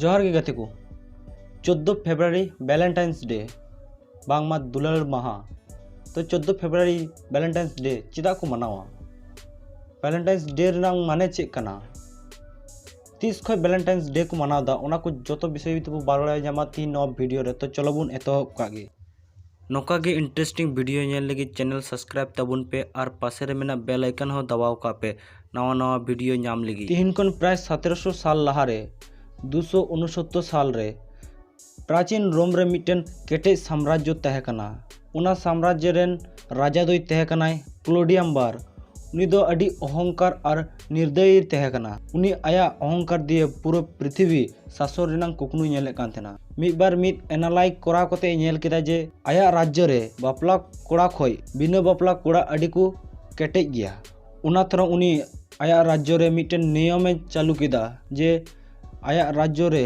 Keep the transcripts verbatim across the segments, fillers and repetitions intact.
ᱡᱚᱦᱟᱨ ᱜᱮ ᱜᱟᱛᱮ ᱠᱚ᱾ ᱪᱳᱫᱽᱫᱳ ᱯᱷᱮᱵᱽᱨᱩᱣᱟᱨᱤ ᱵᱷᱮᱞᱮᱱᱴᱟᱭᱤᱱᱥ ᱰᱮ, ᱵᱟᱝᱢᱟ ᱫᱩᱞᱟᱹᱲ ᱢᱟᱦᱟ᱾ ᱛᱚ ᱪᱳᱫᱽᱫᱳ ᱯᱷᱮᱵᱽᱨᱩᱣᱟᱨᱤ ᱵᱷᱮᱞᱮᱱᱴᱟᱭᱤᱱᱥ ᱰᱮ ᱪᱮᱫᱟᱜ ᱠᱚ ᱢᱟᱱᱟᱣᱟ? ᱵᱷᱮᱞᱮᱱᱴᱟᱭᱤᱱᱥ ᱰᱮ ᱨᱮᱱᱟᱜ ᱢᱟᱱᱮ ᱪᱮᱫ ᱠᱟᱱᱟ? ᱛᱤᱥ ᱠᱷᱚᱱ ᱵᱷᱮᱞᱮᱱᱴᱟᱭᱤᱱᱥ ᱰᱮ ᱠᱚ ᱢᱟᱱᱟᱣ ᱮᱫᱟ, ᱚᱱᱟ ᱠᱚ ᱡᱚᱛᱚ ᱵᱤᱥᱚᱭ ᱛᱮᱵᱚ ᱵᱟᱲᱟᱭ ᱧᱟᱢᱟ ᱛᱤᱦᱤᱧ ᱱᱚᱣᱟ ᱵᱷᱤᱰᱤᱭᱳ ᱨᱮ᱾ ᱛᱚ ᱪᱚᱞᱚ ᱵᱚᱱ ᱮᱛᱚᱦᱚᱵ ᱠᱟᱜ ᱜᱮ᱾ ᱱᱚᱝᱠᱟ ᱜᱮ ᱤᱱᱴᱟᱨᱮᱥᱴᱤᱝ ᱵᱷᱤᱰᱤᱭᱳ ᱧᱮᱞ ᱞᱟᱹᱜᱤᱫ ᱪᱮᱱᱮᱞ ᱥᱟᱵᱥᱠᱨᱟᱭᱤᱵ ᱛᱟᱵᱚᱱ ᱯᱮ ᱟᱨ ᱯᱟᱥᱮ ᱨᱮ ᱢᱮᱱᱟᱜ ᱵᱮᱞ ᱟᱭᱠᱚᱱ ᱦᱚᱸ ᱫᱟᱵᱟᱣ ᱠᱟᱜ ᱯᱮ ᱱᱟᱣᱟ ᱱᱟᱣᱟ ᱵᱷᱤᱰᱤᱭᱳ ᱧᱟᱢ ᱞᱟᱹᱜᱤᱫ᱾ ᱛᱤᱦᱤᱧ ᱠᱷᱚᱱ ᱯᱨᱟᱭ ᱥᱟᱛᱮᱨᱚᱥᱚ ᱥᱟᱞ ᱞᱟᱦᱟᱨᱮ, ᱫᱩᱥᱚ ᱩᱱᱩᱥᱚᱛᱛᱚᱨ ᱥᱟᱞ ᱨᱮ, ᱯᱨᱟᱪᱤᱱ ᱨᱳᱢ ᱨᱮ ᱢᱤᱫᱴᱮᱱ ᱠᱮᱴᱮᱡ ᱥᱟᱢᱨᱟᱡᱽᱡᱚ ᱛᱟᱦᱮᱸ ᱠᱟᱱᱟ᱾ ᱚᱱᱟ ᱥᱟᱢᱨᱟᱡᱽᱡᱚ ᱨᱮᱱ ᱨᱟᱡᱟ ᱫᱚᱭ ᱛᱟᱦᱮᱸ ᱠᱟᱱᱟᱭ ᱠᱞᱳᱰᱤᱭᱟᱢ ᱵᱟᱨ᱾ ᱩᱱᱤ ᱫᱚ ᱟᱹᱰᱤ ᱚᱦᱚᱝᱠᱟᱨ ᱟᱨ ᱱᱤᱨᱫᱟᱭᱤ ᱛᱟᱦᱮᱸ ᱠᱟᱱᱟ᱾ ᱩᱱᱤ ᱟᱭᱟᱜ ᱚᱦᱚᱝᱠᱟᱨ ᱫᱤᱭᱮ ᱯᱩᱨᱟᱹ ᱯᱨᱤᱛᱷᱤᱵᱤ ᱥᱟᱥᱚᱱ ᱨᱮᱱᱟᱜ ᱠᱩᱠᱢᱩᱭ ᱧᱮᱞᱮᱫ ᱠᱟᱱ ᱛᱟᱦᱮᱱᱟ᱾ ᱢᱤᱫ ᱵᱟᱨ ᱢᱤᱫ ᱮᱱᱟᱞᱟᱭᱤᱡᱽ ᱠᱚᱨᱟᱣ ᱠᱟᱛᱮ ᱧᱮᱞ ᱠᱮᱫᱟ ᱡᱮ ᱟᱭᱟᱜ ᱨᱟᱡᱽᱡᱚ ᱨᱮ ᱵᱟᱯᱞᱟ ᱠᱚᱲᱟ ᱠᱷᱚᱱ ᱵᱤᱱᱟᱹ ᱵᱟᱯᱞᱟ ᱠᱚᱲᱟ ᱟᱹᱰᱤ ᱠᱚ ᱠᱮᱴᱮᱡ ᱜᱮᱭᱟ᱾ ᱚᱱᱟ ᱛᱷᱚᱨᱚᱝ ᱩᱱᱤ ᱟᱭᱟᱜ ᱨᱟᱡᱽᱡᱚ ᱨᱮ ᱢᱤᱫᱴᱮᱱ ᱱᱤᱭᱚᱢᱮ ᱪᱟᱹᱞᱩ ᱠᱮᱫᱟ ᱡᱮ ᱟᱭᱟᱜ ᱨᱟᱡᱽᱡᱚ ᱨᱮ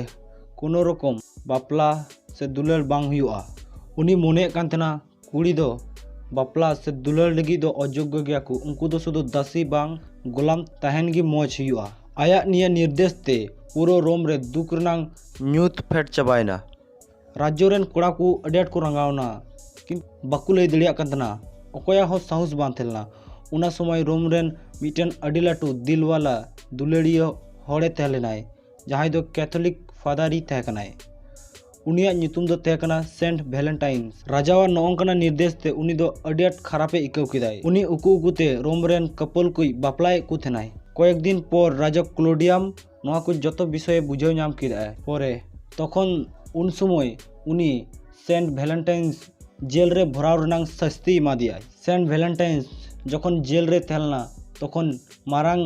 ᱠᱳᱱᱳ ᱨᱚᱠᱚᱢ ᱵᱟᱯᱞᱟ ᱥᱮ ᱫᱩᱞᱟᱹᱲ ᱵᱟᱝ ᱦᱩᱭᱩᱜᱼᱟ᱾ ᱩᱱᱤ ᱢᱚᱱᱮᱭᱮᱫ ᱠᱟᱱ ᱛᱟᱦᱮᱱᱟ ᱠᱩᱲᱤ ᱫᱚ ᱵᱟᱯᱞᱟ ᱥᱮ ᱫᱩᱞᱟᱹᱲ ᱞᱟᱹᱜᱤᱫ ᱫᱚ ᱚᱡᱳᱜᱽᱜᱚ ᱜᱮᱭᱟ ᱠᱚ, ᱩᱱᱠᱩ ᱫᱚ ᱥᱩᱫᱷᱩ ᱫᱟᱹᱥᱤ ᱵᱟᱝ ᱜᱳᱞᱟᱢ ᱛᱟᱦᱮᱱ ᱜᱮ ᱢᱚᱡᱽ ᱦᱩᱭᱩᱜᱼᱟ᱾ ᱟᱭᱟᱜ ᱱᱤᱭᱟᱹ ᱱᱤᱨᱫᱮᱥ ᱛᱮ ᱯᱩᱨᱟᱹ ᱨᱳᱢ ᱨᱮ ᱫᱩᱠ ᱨᱮᱱᱟᱜ ᱧᱩᱛ ᱯᱷᱮᱰ ᱪᱟᱵᱟᱭᱮᱱᱟ᱾ ᱨᱟᱡᱽᱡᱚ ᱨᱮᱱ ᱠᱚᱲᱟ ᱠᱚ ᱟᱹᱰᱤ ᱟᱸᱴ ᱠᱚ ᱨᱟᱸᱜᱟᱣᱱᱟ, ᱠᱤᱱᱛᱩ ᱵᱟᱠᱚ ᱞᱟᱹᱭ ᱫᱟᱲᱮᱭᱟᱜ ᱠᱟᱱ ᱛᱟᱦᱮᱱᱟ᱾ ᱚᱠᱚᱭᱟᱜ ᱦᱚᱸ ᱥᱟᱦᱚᱥ ᱵᱟᱝ ᱛᱟᱦᱮᱸ ᱞᱮᱱᱟ᱾ ᱚᱱᱟ ᱥᱚᱢᱚᱭ ᱨᱳᱢ ᱨᱮᱱ ᱢᱤᱫᱴᱮᱱ ᱟᱹᱰᱤ ᱞᱟᱹᱴᱩ ᱫᱤᱞᱣᱟᱞᱟ ᱫᱩᱞᱟᱹᱲᱤᱭᱟᱹ ᱦᱚᱲᱮ ᱛᱟᱦᱮᱸ ᱞᱮᱱᱟᱭ, ᱡᱟᱦᱟᱸᱭ ᱫᱚ ᱠᱮᱛᱷᱚᱞᱤᱠ ᱯᱷᱟᱫᱟᱨᱤ ᱛᱟᱦᱮᱸ ᱠᱟᱱᱟᱭ᱾ ᱩᱱᱤᱭᱟᱜ ᱧᱩᱛᱩᱢ ᱫᱚ ᱛᱟᱦᱮᱸ ᱠᱟᱱᱟ ᱥᱮᱱᱴ ᱵᱷᱮᱞᱮᱱᱴᱟᱭᱤᱱᱥ᱾ ᱨᱟᱡᱟᱣᱟᱜ ᱱᱚᱜᱼᱚᱝᱠᱟᱱᱟᱜ ᱱᱤᱨᱫᱮᱥ ᱛᱮ ᱩᱱᱤ ᱫᱚ ᱟᱹᱰᱤ ᱟᱸᱴ ᱠᱷᱟᱨᱟᱯᱮ ᱟᱹᱭᱠᱟᱹᱣ ᱠᱮᱫᱟᱭ᱾ ᱩᱱᱤ ᱩᱠᱩ ᱩᱠᱩᱛᱮ ᱨᱳᱢ ᱨᱮᱱ ᱠᱟᱯᱚᱞ ᱠᱚᱭ ᱵᱟᱯᱞᱟᱭᱮᱫ ᱠᱚ ᱛᱟᱦᱮᱱᱟᱭ᱾ ᱠᱚᱭᱮᱠ ᱫᱤᱱ ᱯᱚᱨ ᱨᱟᱡᱟ ᱠᱞᱳᱰᱤᱭᱟᱢ ᱱᱚᱣᱟ ᱠᱚ ᱡᱚᱛᱚ ᱵᱤᱥᱚᱭᱮ ᱵᱩᱡᱷᱟᱹᱣ ᱧᱟᱢ ᱠᱮᱫᱟᱭ᱾ ᱯᱚᱨᱮ ᱛᱚᱠᱷᱚᱱ ᱩᱱ ᱥᱚᱢᱚᱭ ᱩᱱᱤ ᱥᱮᱱᱴ ᱵᱷᱮᱞᱮᱱᱴᱟᱭᱤᱱᱥ ᱡᱮᱞ ᱨᱮ ᱵᱷᱚᱨᱟᱣ ᱨᱮᱱᱟᱜ ᱥᱟᱹᱥᱛᱤ ᱮᱢᱟ ᱫᱮᱭᱟᱭ᱾ ᱥᱮᱱᱴ ᱵᱷᱮᱞᱮᱱᱴᱟᱭᱤᱱᱥ ᱡᱚᱠᱷᱚᱱ ᱡᱮᱞ ᱨᱮ ᱛᱟᱦᱮᱸ ᱞᱮᱱᱟ, ᱛᱚᱠᱷᱚᱱ ᱢᱟᱨᱟᱝ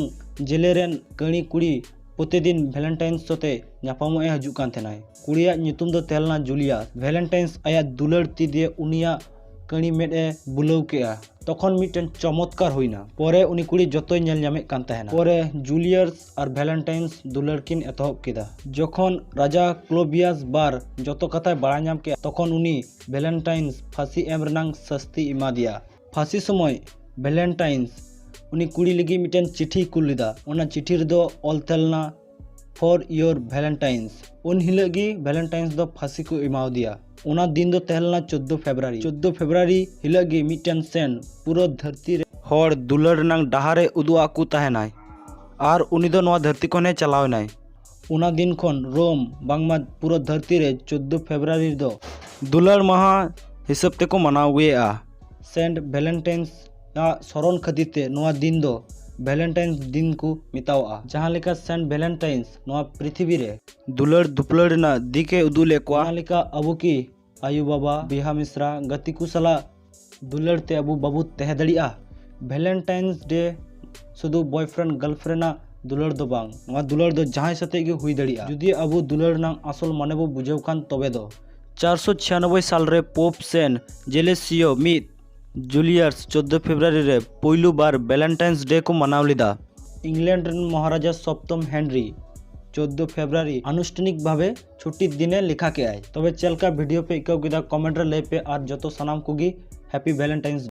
ᱡᱮᱞᱮ ᱨᱮᱱ ᱠᱟᱹᱲᱤ ᱠᱩᱲᱤ ᱯᱨᱚᱛᱤᱫᱤᱱ ᱵᱷᱮᱞᱮᱱᱴᱟᱭᱤᱱᱥ ᱥᱚᱛᱮ ᱧᱟᱯᱟᱢᱚᱜ ᱮ ᱦᱤᱡᱩᱜ ᱠᱟᱱ ᱛᱟᱦᱮᱱᱟᱭ᱾ ᱠᱩᱲᱤᱭᱟᱜ ᱧᱩᱛᱩᱢ ᱫᱚ ᱛᱟᱦᱮᱸ ᱞᱮᱱᱟ ᱡᱩᱞᱤᱭᱟᱥ᱾ ᱵᱷᱮᱞᱮᱱᱴᱟᱭᱤᱱᱥ ᱟᱭᱟᱜ ᱫᱩᱞᱟᱹᱲ ᱛᱤ ᱫᱤᱭᱮ ᱩᱱᱤᱭᱟᱜ ᱠᱟᱹᱲᱤ ᱢᱮᱫ ᱮ ᱵᱩᱞᱟᱹᱣ ᱠᱮᱜᱼᱟ᱾ ᱛᱚᱠᱷᱚᱱ ᱢᱤᱫᱴᱮᱱ ᱪᱚᱢᱚᱛᱠᱟᱨ ᱦᱩᱭᱱᱟ᱾ ᱯᱚᱨᱮ ᱩᱱᱤ ᱠᱩᱲᱤ ᱡᱚᱛᱚᱭ ᱧᱮᱞ ᱧᱟᱢᱮᱫ ᱠᱟᱱ ᱛᱟᱦᱮᱱᱟ᱾ ᱯᱚᱨᱮ ᱡᱩᱞᱤᱭᱟᱥ ᱟᱨ ᱵᱷᱮᱞᱮᱱᱴᱟᱭᱤᱱᱥ ᱫᱩᱞᱟᱹᱲ ᱠᱤᱱ ᱮᱛᱚᱦᱚᱵ ᱠᱮᱫᱟ᱾ ᱡᱚᱠᱷᱚᱱ ᱨᱟᱡᱟ ᱠᱞᱳᱵᱤᱭᱟᱥ ᱵᱟᱨ ᱡᱚᱛᱚ ᱠᱟᱛᱷᱟᱭ ᱵᱟᱲᱟᱭ ᱧᱟᱢ ᱠᱮᱜᱼᱟ, ᱛᱚᱠᱷᱚᱱ ᱩᱱᱤ ᱵᱷᱮᱞᱮᱱᱴᱟᱭᱤᱱᱥ ᱯᱷᱟᱹᱥᱤ ᱮᱢ ᱨᱮᱱᱟᱝ ᱥᱟᱹᱥᱛᱤ ᱮᱢᱟ ᱫᱮᱭᱟ᱾ ᱯᱷᱟᱹᱥᱤ ᱥᱚᱢᱚᱭ ᱵᱷᱮᱞᱮᱱᱴᱟᱭᱤᱱᱥ ᱩᱱᱤ ᱠᱩᱲᱤ ᱞᱟᱹᱜᱤᱫ ᱢᱤᱫᱴᱮᱱ ᱪᱤᱴᱷᱤᱭ ᱠᱩᱞ ᱞᱮᱫᱟ᱾ ᱚᱱᱟ ᱪᱤᱴᱷᱤ ᱨᱮᱫᱚ ᱚᱞ ᱛᱟᱦᱮᱸ ᱞᱮᱱᱟ, for your Valentines. ᱩᱱ ᱦᱤᱞᱳᱜ ᱜᱮ ᱵᱷᱮᱞᱮᱱᱴᱟᱭᱤᱱᱥ ᱫᱚ ᱯᱷᱟᱹᱥᱤ ᱠᱚ ᱮᱢᱟᱣᱟᱫᱮᱭᱟ᱾ ᱚᱱᱟ ᱫᱤᱱ ᱫᱚ ᱛᱟᱦᱮᱸ ᱞᱮᱱᱟ ᱪᱳᱫᱫᱳ ᱯᱷᱮᱵᱽᱨᱩᱣᱟᱨᱤ᱾ ᱪᱳᱫᱫᱳ ᱯᱷᱮᱵᱽᱨᱩᱣᱟᱨᱤ ᱦᱤᱞᱳᱜ ᱜᱮ ᱢᱤᱫᱴᱮᱱ ᱥᱮᱱᱴ ᱯᱩᱨᱟᱹ ᱫᱷᱟᱹᱨᱛᱤ ᱨᱮ ᱦᱚᱲ ᱫᱩᱞᱟᱹᱲ ᱨᱮᱱᱟᱜ ᱰᱟᱦᱟᱨ ᱮ ᱩᱫᱩᱜ ᱟᱠᱚ ᱛᱟᱦᱮᱱᱟᱭ᱾ ᱟᱨ ᱩᱱᱤ ᱫᱚ ᱱᱚᱣᱟ ᱫᱷᱟᱹᱨᱛᱤ ᱠᱷᱚᱱᱮ ᱪᱟᱞᱟᱣ ᱮᱱᱟᱭ᱾ ᱚᱱᱟ ᱫᱤᱱ ᱠᱷᱚᱱ ᱨᱳᱢ ᱵᱟᱝᱢᱟ ᱯᱩᱨᱟᱹ ᱫᱷᱟᱹᱨᱛᱤ ᱨᱮ ᱪᱳᱫᱫᱳ ᱯᱷᱮᱵᱽᱨᱩᱣᱟᱨᱤ ᱫᱚ ᱫᱩᱞᱟᱹᱲ ᱢᱟᱦᱟ ᱦᱤᱥᱟᱹᱵ ᱛᱮᱠᱚ ᱢᱟᱱᱟᱣ ᱟᱹᱜᱩᱭᱮᱫᱼᱟ᱾ ᱥᱮᱱᱴ ᱵᱷᱮᱞᱮᱱᱴᱟᱭᱤᱱᱥ ᱟᱜ ᱥᱚᱨᱚᱱ ᱠᱷᱟᱹᱛᱤᱨ ᱛᱮ ᱱᱚᱣᱟ ᱫᱤᱱ ᱫᱚ ᱵᱷᱮᱞᱮᱱᱴᱟᱭᱤᱱᱥ ᱫᱤᱱ ᱠᱚ ᱢᱮᱛᱟᱣᱟᱜᱼᱟ᱾ ᱡᱟᱦᱟᱸ ᱞᱮᱠᱟ ᱥᱮᱱᱴ ᱵᱷᱮᱞᱮᱱᱴᱟᱭᱤᱱᱥ ᱱᱚᱣᱟ ᱯᱨᱤᱛᱷᱤᱵᱤ ᱨᱮ ᱫᱩᱞᱟᱹᱲ ᱫᱩᱯᱞᱟᱹᱲ ᱨᱮᱱᱟᱜ ᱫᱤᱠ ᱮ ᱩᱫᱩᱜ ᱞᱮᱫ ᱠᱚᱣᱟ, ᱚᱱᱟ ᱞᱮᱠᱟ ᱟᱵᱚ ᱠᱤ ᱟᱭᱳ ᱵᱟᱵᱟ, ᱵᱚᱭᱦᱟ ᱢᱤᱥᱨᱟ, ᱜᱟᱛᱮ ᱠᱚ ᱥᱟᱞᱟᱜ ᱫᱩᱞᱟᱹᱲ ᱛᱮ ᱟᱵᱚ ᱵᱟᱵᱚ ᱛᱟᱦᱮᱸ ᱫᱟᱲᱮᱭᱟᱜᱼᱟ? ᱵᱷᱮᱞᱮᱱᱴᱟᱭᱤᱱᱥ ᱰᱮ ᱥᱩᱫᱷᱩ ᱵᱚᱭᱯᱷᱨᱮᱱᱰ ᱜᱟᱨᱞᱯᱷᱨᱮᱱᱰ ᱟᱜ ᱫᱩᱞᱟᱹᱲ ᱫᱚ ᱵᱟᱝ, ᱱᱚᱣᱟ ᱫᱩᱞᱟᱹᱲ ᱫᱚ ᱡᱟᱦᱟᱸᱭ ᱥᱟᱛᱮᱜ ᱜᱮ ᱦᱩᱭ ᱫᱟᱲᱮᱭᱟᱜᱼᱟ, ᱡᱩᱫᱤ ᱟᱵᱚ ᱫᱩᱞᱟᱹᱲ ᱨᱮᱱᱟᱜ ᱟᱥᱚᱞ ᱢᱟᱱᱮ ᱵᱚ ᱵᱩᱡᱷᱟᱹᱣ ᱠᱷᱟᱱ ᱛᱚᱵᱮ ᱫᱚ᱾ ᱪᱟᱨᱥᱚ ᱪᱷᱤᱭᱟᱱᱚᱵᱵᱳᱭ ᱥᱟᱞ ᱨᱮ ᱯᱳᱯ ᱥᱮᱱ ᱡᱮᱞᱮᱥᱤᱭᱳ ᱢᱤᱫ ᱡᱩᱞᱤᱭᱟᱨᱥ ᱪᱳᱫᱫᱳ ᱯᱷᱮᱵᱽᱨᱩᱣᱟᱨᱤ ᱨᱮ ᱯᱳᱭᱞᱳ ᱵᱟᱨ ᱵᱷᱮᱞᱮᱱᱴᱟᱭᱤᱱᱥ ᱰᱮ ᱠᱚ ᱢᱟᱱᱟᱣ ᱞᱮᱫᱟ᱾ ᱤᱝᱞᱮᱱᱰ ᱨᱮᱱ ᱢᱚᱦᱟᱨᱟᱡᱟ ᱥᱚᱯᱛᱚᱢ ᱦᱮᱱᱨᱤ ᱪᱳᱫᱫᱳ ᱯᱷᱮᱵᱽᱨᱩᱣᱟᱨᱤ ᱟᱱᱩᱥᱴᱷᱟᱱᱤᱠ ᱵᱷᱟᱵᱮ ᱪᱷᱩᱴᱤ ᱫᱤᱱᱮ ᱞᱮᱠᱷᱟ ᱠᱮᱜᱼᱟᱭ᱾ ᱛᱚᱵᱮ ᱪᱮᱫ ᱞᱮᱠᱟ ᱵᱷᱤᱰᱤᱭᱳ ᱯᱮ ᱟᱹᱭᱠᱟᱹᱣ ᱠᱮᱫᱟ, ᱠᱚᱢᱮᱱᱴ ᱨᱮ ᱞᱟᱹᱭ ᱯᱮ, ᱟᱨ ᱡᱚᱛᱚ ᱥᱟᱱᱟᱢ ᱠᱚᱜᱮ ᱦᱮᱯᱤ ᱵᱷᱮᱞᱮᱱᱴᱟᱭᱤᱱᱥ ᱰᱮ᱾